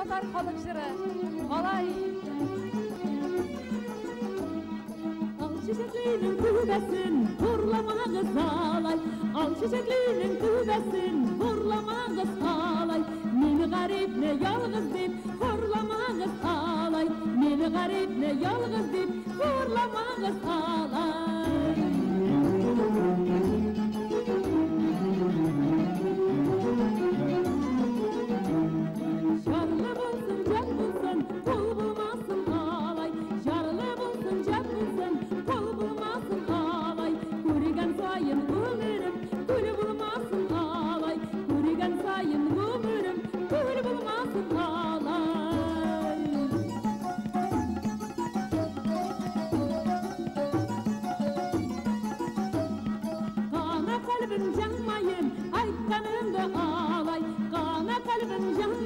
Татар халык җыры. Алай. Ал чәчәкленең түбәсен хурламагыз алай. Ал чәчәкленең түбәсен хурламагыз алай. Мине гарипне ялгыз дип хурламагыз алай. Мине гарипне ялгыз дип хурламагыз алай. Жарлы булсын, жат булсын, кул булмасын алай. Жарлы булсын, жат булсын, кул булмасын алай. Күргән саен гомерем гөл булмасын алай. Күргән саен гомерем гөл булмасын алай. Кана кальбим жаңмайым, айтканымды алай. Кана кальбим жаңмайым.